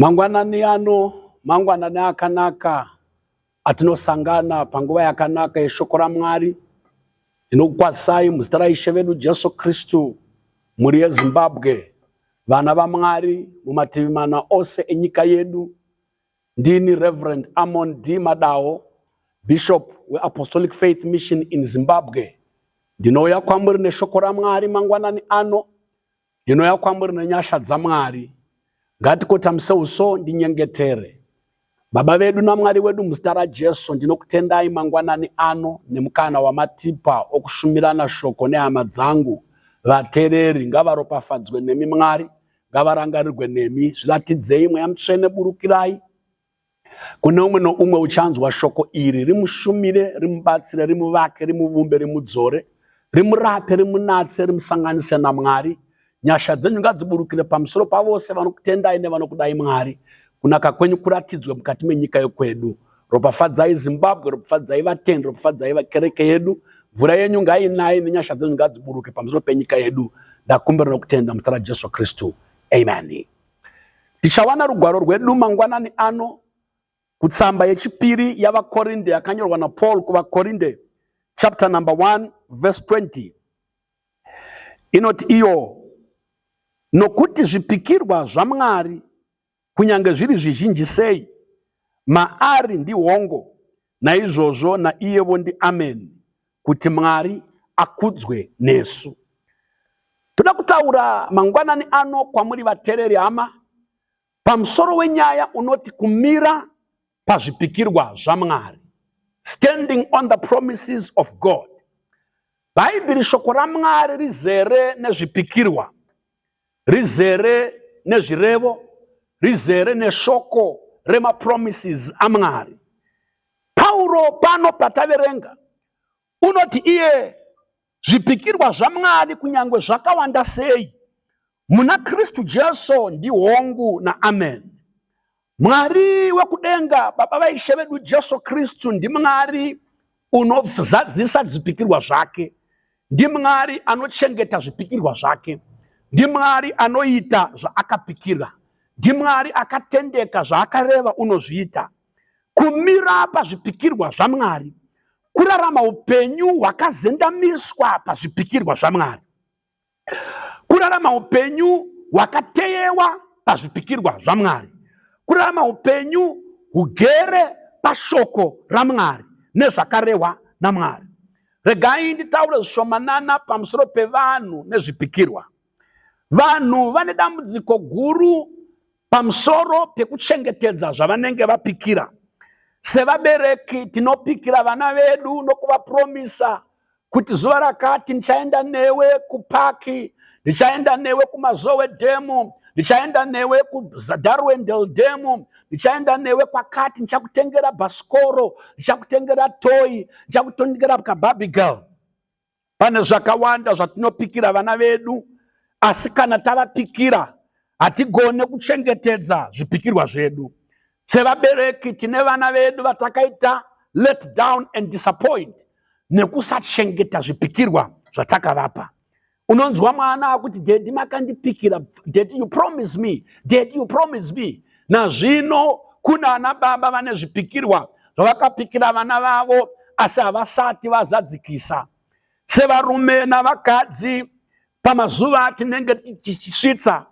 Mangwanani ano, mangwanani akanaka atinosangana panguva yakanaka yeshoko raMwari. Ndinokukwazisai muzita raIshe vedu Jesu Kristu, mhuri yeZimbabwe, vana vaMwari mumativi mana ose enyika yedu. Ndini Reverend Amon D. Madawo, Bishop weApostolic Faith Mission in Zimbabwe. Ndinouya kwamuri neshoko raMwari mangwanani ano. Ndinouya kwamuri nenyasha dzaMwari. Ngatikotamise uso ndinyengetere. Baba vedu naMwari wedu muzita raJesu ndinokutendai mangwanani ano nemukana wamatipa okushumirana shoko nehama dzangu. Vatereri ngavaropafadzwe nemi Mwari, ngavarangarirwe nemi. Zviratidzei Mweya Mutsvene burukirai Kune umwe noumwe uchanzwa shoko iri, rimushumire, rimubatsire, rimuvake, rimuvumbe, rimudzore, rimurape, rimunatse, rimusanganise naMwari. Nyasha dzenyu ngadziburukire pamusoro pavose vanokutendai nevanokudai Mwari. Kunaka kwenyu kuratidzwe mukati menyika yokwedu. Ropafadzai Zimbabwe, ropafadzai vatendi, ropafadzai kereke yedu. Mvura yenyu ngainaye nenyasha dzenyu ngadziburuke pamusoro penyika yedu. Ndakumbira nokutenda muzita raJesu Kristu. Amen. Tichawana rugwaro rwedu mangwanani ano kutsamba yechipiri yavaKorinde yakanyorwa naPaul kuvaKorinde chapter number 1 verse 20 inoti iyo nokuti zvipikirwa zvaMwari kunyange zviri zvizhinji sei maari ndihongo naizvozvo naiyevo ndiameni kuti Mwari akudzwe nesu. Toda kutaura mangwanani ano kwamuri vatereri hama pamusoro wenyaya unoti kumira pazvipikirwa zvaMwari. Standing on the promises of God. Bhaibheri shoko raMwari rizere nezvipikirwa, rizere nezvirevo, rizere neshoko remapromises aMwari. Pauro pano pataverenga unoti iye zvipikirwa zvaMwari kunyange zvakawanda sei muna Kristu Jesu ndihongu naamen. Mwari wekudenga baba vaIshe vedu Jesu Kristu ndiMwari unozadzisa zvipikirwa zvake, ndiMwari anochengeta zvipikirwa zvake, ndiMwari anoita zvaakapikira, ndiMwari akatendeka zvaakareva unozviita. Kumira pazvipikirwa zvaMwari kurarama upenyu hwakazendamiswa pazvipikirwa zvaMwari, kurarama upenyu hwakateyewa pazvipikirwa zvaMwari, kurarama upenyu hugere pashoko raMwari nezvakarehwa naMwari. Regai nditaure zvishomanana pamusoro pevanhu nezvipikirwa. Vanhu vane dambudziko guru pamusoro pekuchengetedza zvavanenge vapikira. Sevabereki tinopikira vana vedu nokuvapromisa kuti zuva rakati ndichaenda newe kupaki, ndichaenda newe kuMazowe dhemu, ndichaenda newe kuDarwendale dhemu, ndichaenda newe kwakati, ndichakutengera bhasikoro, ndichakutengera toyi, ndichakutengera kababy girl. Pane zvakawanda zvatinopikira vana vedu, asi kana tavapikira hatigone kuchengetedza zvipikirwa zvedu. Sevabereki tine vana vedu vatakaita let down and disappoint nekusachengeta zvipikirwa zvatakavapa. Unonzwa mwana akuti daddy makandipikira, daddy you promise me, daddy you promise me. Nazvino kuna ana baba vane zvipikirwa zvavakapikira vana vavo asi havasati vazadzikisa. Sevarume navakadzi pamazuva atinenge tichisvitsa,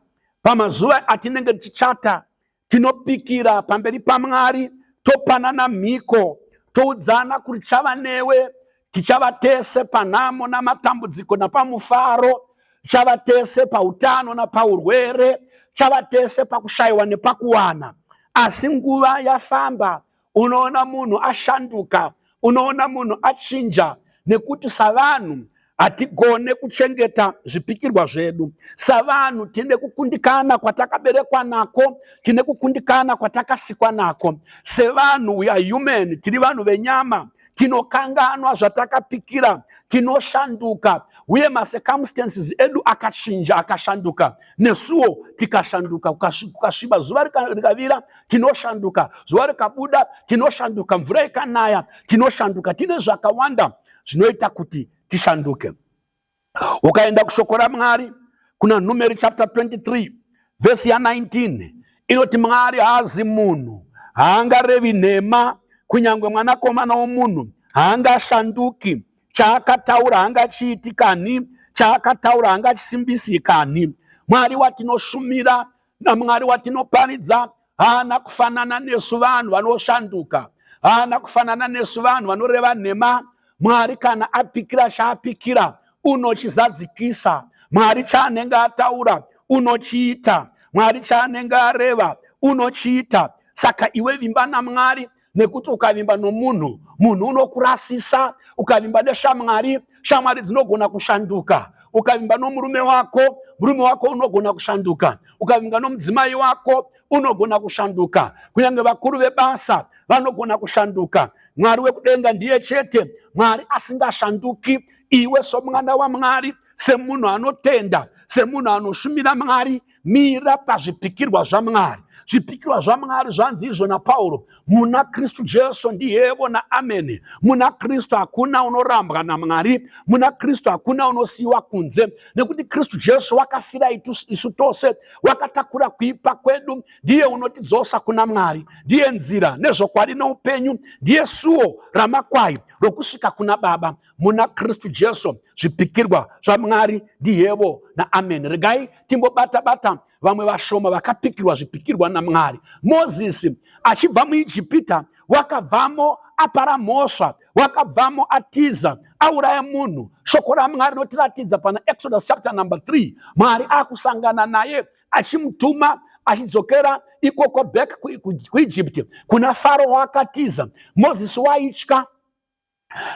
pamazuva atinenge tichichata, Tinopikira pamberi paMwari, topanana mhiko, toudzana kuti tichava newe, tichava tese panhamo namatambudziko napamufaro, tichava tese pautano napaurwere, tichava tese pakushayiwa nepakuwana. Asi nguva yafamba, unoona munhu ashanduka, unoona munhu achinja, nekuti savanhu hatigone kuchengeta zvipikirwa zvedu. Savanhu tine kukundikana kwatakaberekwa nako, tine kukundikana kwatakasikwa nako. Sevanhu, we are human, tiri vanhu venyama, tinokanganwa zvatakapikira, tinoshanduka, uye macircumstances edu akachinja, akashanduka, nesuwo tikashanduka. Kukasviba zuva rikavira, tinoshanduka, zuva rikabuda, tinoshanduka, mvura ikanaya, tinoshanduka. Tine zvakawanda zvinoita kuti tishanduke. Ukaenda kushoko raMwari kuna Numeri chapter 23 vhesi ya 19 Inoti Mwari haazi munhu, haangarevi nhema, kunyange mwanakomana womunhu haangashanduki. Chaakataura haangachiiti kanhi, chaakataura haangachisimbisi kanhi. Mwari watinoshumira naMwari watinoparidza haana kufanana nesu vanhu vanoshanduka, haana kufanana nesu vanhu vanoreva nhema. Mwari kana apikira chaapikira unochizadzikisa. Mwari chaanenge ataura unochiita. Mwari chaanenge areva unochiita. Saka iwe vimba naMwari, nekuti ukavimba nomunhu, munhu unokurasisa. Ukavimba neshamwari, shamwari dzinogona kushanduka. Ukavimba nomurume wako, murume wako unogona kushanduka. Ukavimba nomudzimai wako unogona kushanduka. Kunyange vakuru vebasa vanogona kushanduka. Mwari wekudenga ndiye chete Mwari asingashanduki. Iwe somwana waMwari, semunhu anotenda, semunhu anoshumira Mwari, mira pazvipikirwa zvaMwari. Zvipikirwa zvaMwari zvanzi izvo naPauro, muna Kristu Jesu ndiyevo naameni. Muna Kristu hakuna unorambwa naMwari, muna Kristu hakuna unosiyiwa kunze, nekuti Kristu Jesu wakafira isu tose, wakatakura kuipa kwedu. Ndiye unotidzosa kuna Mwari, ndiye nzira nezvokwadi noupenyu, ndiye suo ramakwai rokusvika kuna Baba. Muna Kristu Jesu zvipikirwa zvaMwari ndiyevo naameni. Regai timbobata bata vamwe vashoma vakapikirwa zvipikirwa naMwari. Mozisi achibva muIjipita wakabvamo apara mhosva, wakabvamo atiza, auraya munhu. Shoko raMwari rinotiratidza pana Exodus chapter number 3, Mwari akusangana naye achimutuma achidzokera ikoko back kuEgypt kuna Faro waakatiza. Mozisi waitya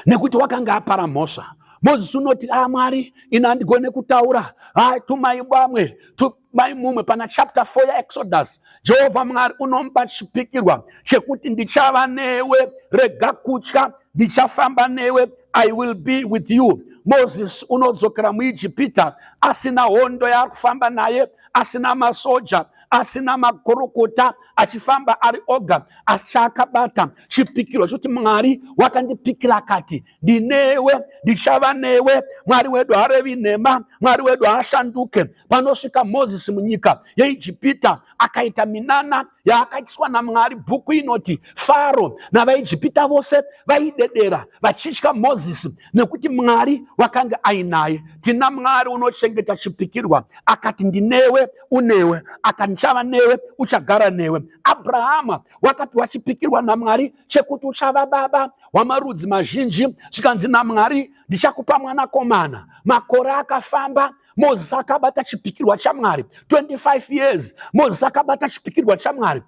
nekuti wakanga apara mhosva. Mozisi unoti, a Mwari, ini handigone kutaura, a tumai vamwe, tumai mumwe. Pana chapter 4 yaExodus, Jehovha Mwari unomupa chipikirwa chekuti ndichava newe, rega kutya, ndichafamba newe, I will be with you. Mozisi unodzokera muIjipita asina hondo yaari kufamba naye, asina masoja, asina makorokota, achifamba ari oga, asi chaakabata chipikirwa chokuti Mwari wakandipikira akati ndinewe, ndichava newe. Mwari wedu harevi nhema, Mwari wedu haashanduke. Panosvika Mozisi munyika yeIjipita akaita minana yaakaitiswa naMwari. Bhuku inoti Faro navaIjipita vose vaidedera vachitya Mozisi nekuti Mwari wakanga ainaye. Tina Mwari unochengeta chipikirwa, akati ndinewe, unewe, akati ndichava newe, uchagara newe. Abrahama wakapiwa chipikirwa naMwari chekuti uchava baba wamarudzi mazhinji, zvikanzi naMwari ndichakupa mwanakomana. Makore akafamba, Mozisi akabata chipikirwa chaMwari 25 years. Mozisi akabata chipikirwa chaMwari.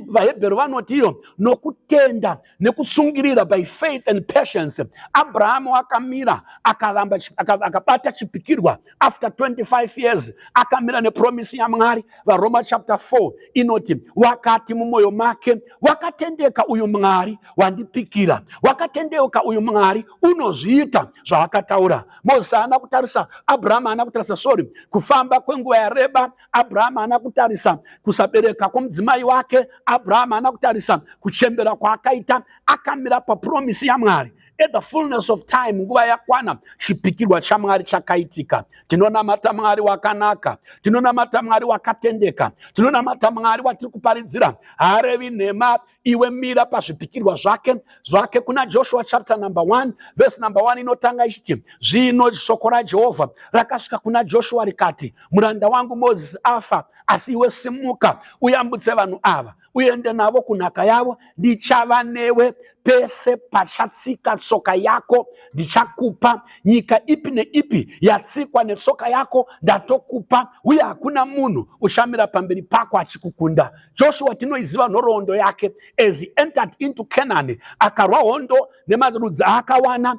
VaHebheru vanoti iyo nokutenda nekutsungirira, by faith and patience, Abrahamu akamira akavamba akabata chipikirwa after 25 years, akamira nepromisi yaMwari. VaRoma chapter 4 inoti wakati mumwoyo make, wakatendeka uyu Mwari wandipikira, wakatendeuka uyu Mwari unozviita zvaakataura. Mozisi haana kutarisa, Abrahamu haana kutarisa, sorry, kufamba kwenguva yareba. Abrahamu haana kutarisa kusabereka kwomudzimai wake. Abrahamu haana kutarisa kuchembera kwaakaita. Akamira papromisi yaMwari. At the fullness of time, nguva yakwana, chipikirwa chaMwari chakaitika. Tinonamata Mwari wakanaka, tinonamata Mwari wakatendeka, tinonamata Mwari watiri kuparidzira, haarevi nhema. Iwe mira pazvipikirwa zvake zvake. Kuna Joshua chapter number 1 verse number 1 inotanga ichiti, zvino shoko raJehovha rakasvika kuna Joshua rikati, muranda wangu Mozisi afa, asi iwe simuka uyambutse vanhu ava uende navo kunhaka yavo, ndichava newe pese pachatsika tsoka yako, ndichakupa nyika ipi neipi yatsikwa netsoka yako, ndatokupa, uye hakuna munhu uchamira pamberi pako achikukunda. Joshua tinoiziva nhoroondo yake as he entered into Canaan, akarwa hondo nemarudzi aakawana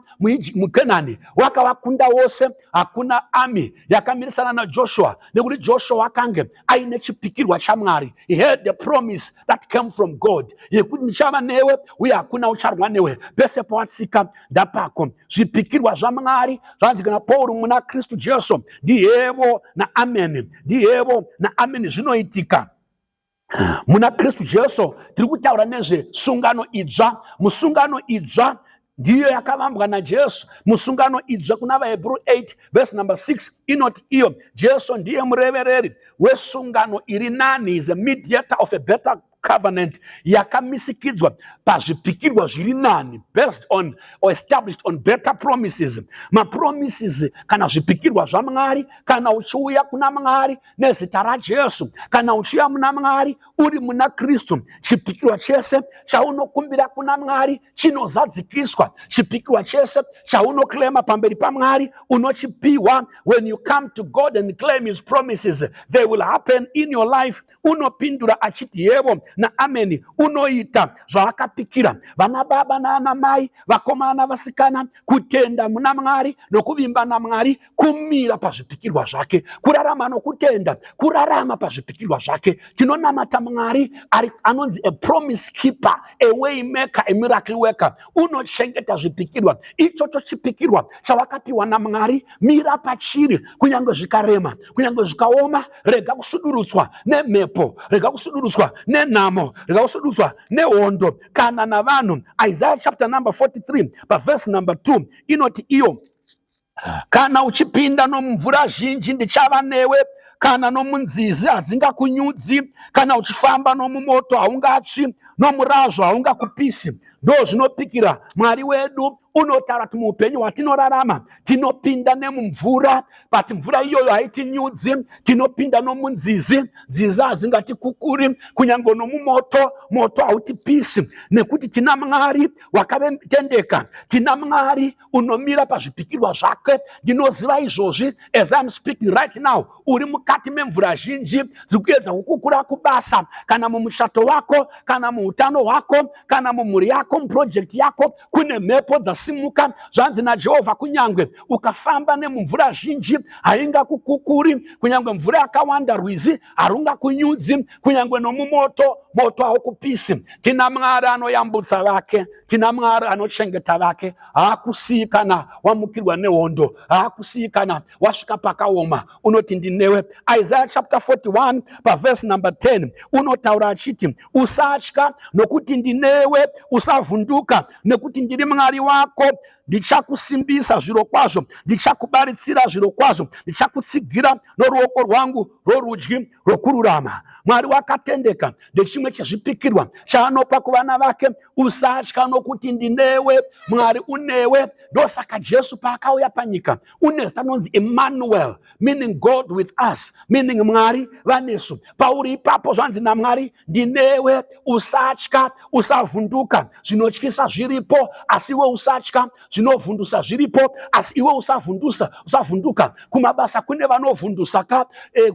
muKenani, wakavakunda wose. Hakuna army yakamirisana naJoshua, nekuti Joshua akange aine chipikirwa chaMwari. He had the promise that came from God yekuti ndichava newe uye hakuna ucharwa newe, pese pawatsika ndapako. Zvipikirwa zvaMwari zvanzi kana Pauro muna Kristu Jesu ndiyevo naameni, ndiyevo naameni, zvinoitika muna Kristu Jesu. Tiri kutaura nezvesungano idzva. Musungano idzva Ndiyo yakavambwa naJesu musungano idzva kuna vaHebheru 8 verse number 6 inoti iyo Jesu ndiye murevereri wesungano iri nani, is a mediator of a better covenant yakamisikidzwa pazvipikirwa zviri nani, based on or established on better promises. Mapromises kana zvipikirwa zvaMwari, kana uchiuya kuna Mwari nezita raJesu, kana uchiuya muna Mwari uri muna Kristu, chipikirwa chese chaunokumbira kuna Mwari chinozadzikiswa. Chipikirwa chese chaunoclaima pamberi paMwari unochipiwa. When you come to God and claim his promises, they will happen in your life. Unopindura achiti yevo naameni, unoita zvaakapikira. Vana baba naana mai, vakomana vasikana, kutenda muna Mwari nokuvimba naMwari kumira pazvipikirwa zvake, kurarama nokutenda, kurarama pazvipikirwa zvake. Tinonamata Mwari ari anonzi a promise keeper, a way maker, a miracle worker. Unochengeta zvipikirwa. Ichocho chipikirwa chawakapiwa naMwari, mira pachiri, kunyange zvikarema, kunyange zvikaoma. Rega kusudurutswa nemhepo, rega kusudurutswa nenhamo, rega kusudurutswa nehondo kana navanhu. Isaiah chapter number 43 paverse number 2 inoti iyo, kana uchipinda nomumvura zhinji, ndichava newe, kana nomunzizi, hadzingakunyudzi. Kana uchifamba nomumoto, haungatsvi, nomurazvo haungakupisi. Ndo zvinopikira Mwari wedu. Unotaura kuti muupenyu hwatinorarama tinopinda nemumvura, but mvura iyoyo haitinyudzi. Tinopinda nomunzizi, nzizi hadzingatikukuri, kunyange nomumoto, moto hautipisi, nekuti tina Mwari wakatendeka, tina Mwari unomira pazvipikirwa zvake. Ndinoziva izvozvi, as I'm speaking right now, uri mukati memvura zhinji dziri kuedza kukukura kubasa, kana mumuchato wako, kana muutano hwako, kana mumhuri yako, muprojekti yako, kune mhepo dzasimuka. Zvanzi naJehovha, kunyange ukafamba nemumvura zhinji, haingakukukuri, kunyange mvura yakawanda, rwizi harungakunyudzi, kunyange nomumoto, moto haukupisi. Tina Mwari anoyambutsa vake, tina Mwari anochengeta vake. Haakusii kana wamukirwa nehondo, haakusii kana wasvika pakaoma, unoti ndinewe. Isaiah chapter 41 paverse number 10 unotaura achiti, usatya, nokuti ndinewe, usavhunduka, nekuti ndiri Mwari wako. Ndichakusimbisa zviro kwazvo, ndichakubaritsira zviro kwazvo, ndichakutsigira noruoko rwangu rworudyi rwokururama. Mwari wakatendeka, ndechimwe chezvipikirwa chaanopa kuvana vake. Usatya, nokuti ndinewe. Mwari unewe. Ndosaka Jesu paakauya panyika une zita rinonzi Emmanuel, meaning God with us, meaning Mwari vanesu. Pauri ipapo, zvanzi naMwari, ndinewe, usatya, usavhunduka. Zvinotyisa zviripo, asi iwe usatya. Zvinovhundusa zviripo, asi iwe usavhundusa, usavhunduka. Kumabasa kune vanovhundusa ka,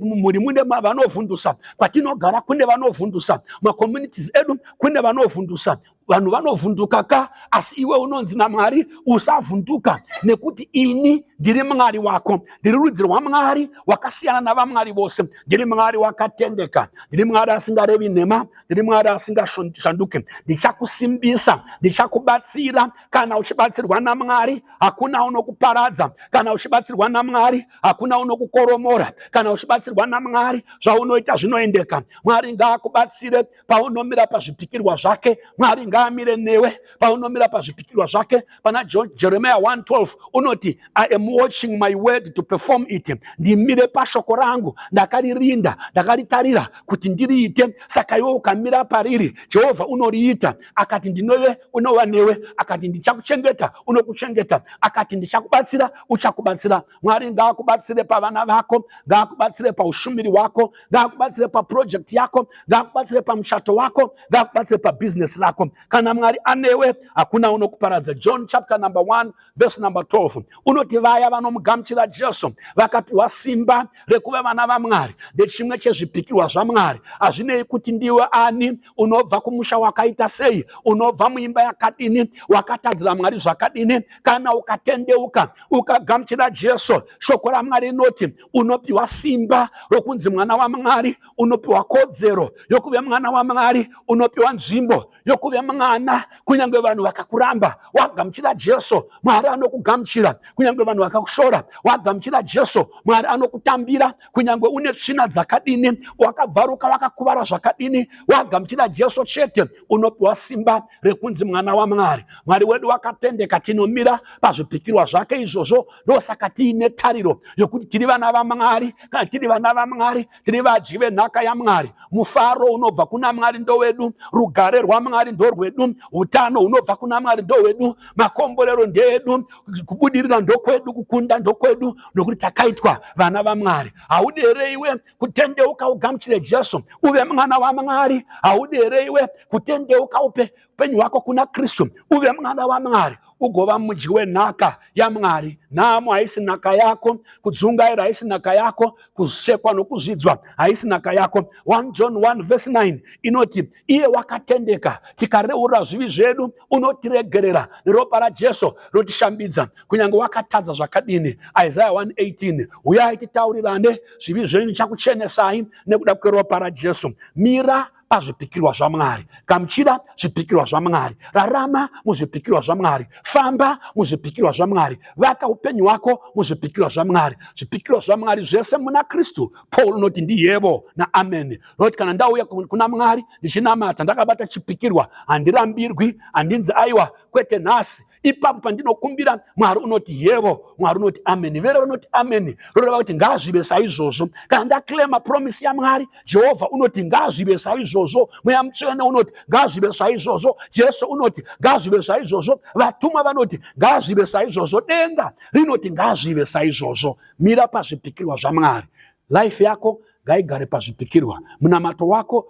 mumhuri mune vanovhundusa, kwatinogara kune vanovhundusa, macommunities edu kune vanovhundusa. Vanhu vanovhunduka ka, asi iwe unonzi naMwari, usavhunduka, nekuti ini ndiri Mwari wako. Ndiri rudzi rwaMwari wakasiyana navamwari vose. Ndiri Mwari wakatendeka, ndiri Mwari asingarevi nhema, ndiri Mwari asingashanduki. Ndichakusimbisa, ndichakubatsira. Kana uchibatsirwa naMwari, hakuna unokuparadza. Kana uchibatsirwa naMwari, hakuna unokukoromora. Kana uchibatsirwa naMwari, zvaunoita zvinoendeka. Mwari ngaakubatsire paunomira pazvipikirwa zvake. Mwari ngaamire newe paunomira pazvipikirwa zvake. Pana Jeremiah 1:12 unoti, "I am watching my word to perform it." Ndimire pashoko rangu, ndakaririnda, ndakaritarira kuti ndiriite. Saka iwe ukamira pariri, Jehovha unoriita. Akati ndinove, unova newe. Akati ndichakuchengeta, unokuchengeta. Akati ndichakubatsira, uchakubatsira. Mwari ngaakubatsire pavana vako, ngaakubatsire paushumiri hwako, ngaakubatsire paprojekti yako, ngaakubatsire pamuchato wako, ngaakubatsire pabhizinesi rako. Kana Mwari anewe, hakuna unokuparadza. John chapter number 1 verse number 12 unoti vaya vanomugamuchira Jesu vakapiwa simba rekuva vana vaMwari. Ndechimwe chezvipikirwa zvaMwari. Hazvinei kuti ndiwe ani, unobva kumusha wakaita sei, unobva muimba yakadini, wakatadzira Mwari zvakadini, kana ukatendeuka ukagamuchira Jesu, shoko raMwari rinoti unopiwa simba rokunzi mwana waMwari, unopiwa kodzero yokuve mwana waMwari, unopiwa nzvimbo yokuve mwana. mwana kunyange vanhu vakakuramba. Wagamuchira Jesu, Mwari anokugamuchira. Kunyange vanhu vakakushora, wagamuchira Jesu, Mwari anokutambira. Kunyange une tsvina dzakadini, wakabvaruka, wakakuvara zvakadini, wagamuchira Jesu chete, unopiwa simba rekunzi mwana waMwari. Mwari wedu wakatendeka, tinomira pazvipikirwa zvake izvozvo. Ndosaka tiine tariro yokuti tiri vana vaMwari. Kana tiri vana vaMwari, tiri vadyi venhaka yaMwari. Mufaro unobva kuna Mwari ndowedu, rugare rwaMwari ndorwedu, utano hunobva kuna Mwari ndowedu, makomborero ndeedu, kubudirira ndokwedu, kukunda ndokwedu, nokuti takaitwa vana vaMwari. Haudi here iwe kutendeuka ugamuchire Jesu uve mwana waMwari? Haudi here iwe kutendeuka upe upenyu hwako kuna Kristu uve mwana waMwari, ugova mudyi wenhaka yaMwari? Nhamo haisi nhaka yako, kudzungaira haisi nhaka yako, kusekwa nokuzvidzwa haisi nhaka yako. 1 John 1 verse 9 inoti, iye wakatendeka, tikareurura zvivi zvedu unotiregerera, neropa raJesu rotishambidza, kunyange wakatadza zvakadini. Isaiah 1:18, huyai titaurirane zvivi zvenyu, chakuchenesai nekuda kweropa raJesu. Mira pazvipikirwa zvaMwari, gamuchira zvipikirwa zvaMwari, rarama muzvipikirwa zvaMwari, famba muzvipikirwa zvaMwari, vaka upenyu hwako muzvipikirwa zvaMwari. Zvipikirwa zvaMwari zvese muna Kristu. Paul unoti ndiyevo naamen. Roti kana ndauya kuna Mwari ndichinamata ndakabata chipikirwa, handirambirwi, handinzi aiwa kwete nhasi. Ipapo pandinokumbira, Mwari unoti yevo, Mwari unoti ameni. Vere vanoti ameni roreva kuti ngazvive saizvozvo. Kana ndaclaima promise yaMwari, Jehovha unoti ngazvive saizvozvo, Mweya Mutsvene unoti ngazvive saizvozvo, Jesu unoti ngazvive saizvozvo, vatumwa vanoti ngazvive saizvozvo, denga rinoti ngazvive saizvozvo. Mira pazvipikirwa zvaMwari. Life yako ngaigare pazvipikirwa. Munamato wako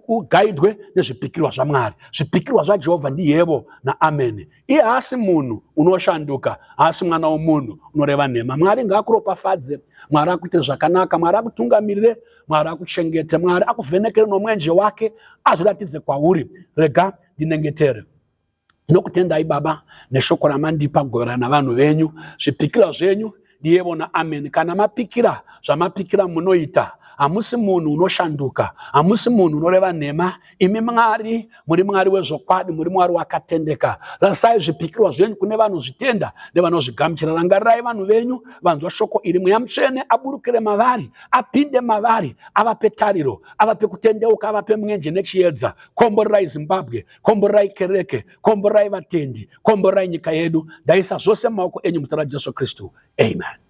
ugaidwe nezvipikirwa zvaMwari. Zvipikirwa zvaJehovha ndiyevo naameni. Iye haasi munhu unoshanduka, haasi mwana womunhu unoreva nhema. Mwari ngaakuropafadze, Mwari akuitire zvakanaka, Mwari akutungamirire, Mwari akuchengete, Mwari akuvhenekere nomwenje wake, azviratidze kwauri. Rega ndinengetere. Tinokutendai Baba neshoko ramandipa kugoverana navanhu venyu. Zvipikirwa zvenyu ndiyevo naamen. Kana mapikira zvamapikira munoita. Hamusi munhu unoshanduka, hamusi munhu unoreva nhema. Imi Mwari muri Mwari wezvokwadi, muri Mwari wakatendeka. Zadzisai zvipikirwa zvenyu kune vanozvitenda nevanozvigamuchira. Rangarirai vanhu venyu vanzwa shoko iri. Mweya Mutsvene aburukire mavari, apinde mavari, avape tariro, avape kutendeuka, avape mwenje nechiedza. Komborerai Zimbabwe, komborerai kereke, komborerai vatendi, komborerai nyika yedu. Ndaisa zvose mumaoko enyu muzita raJesu Kristu, amen.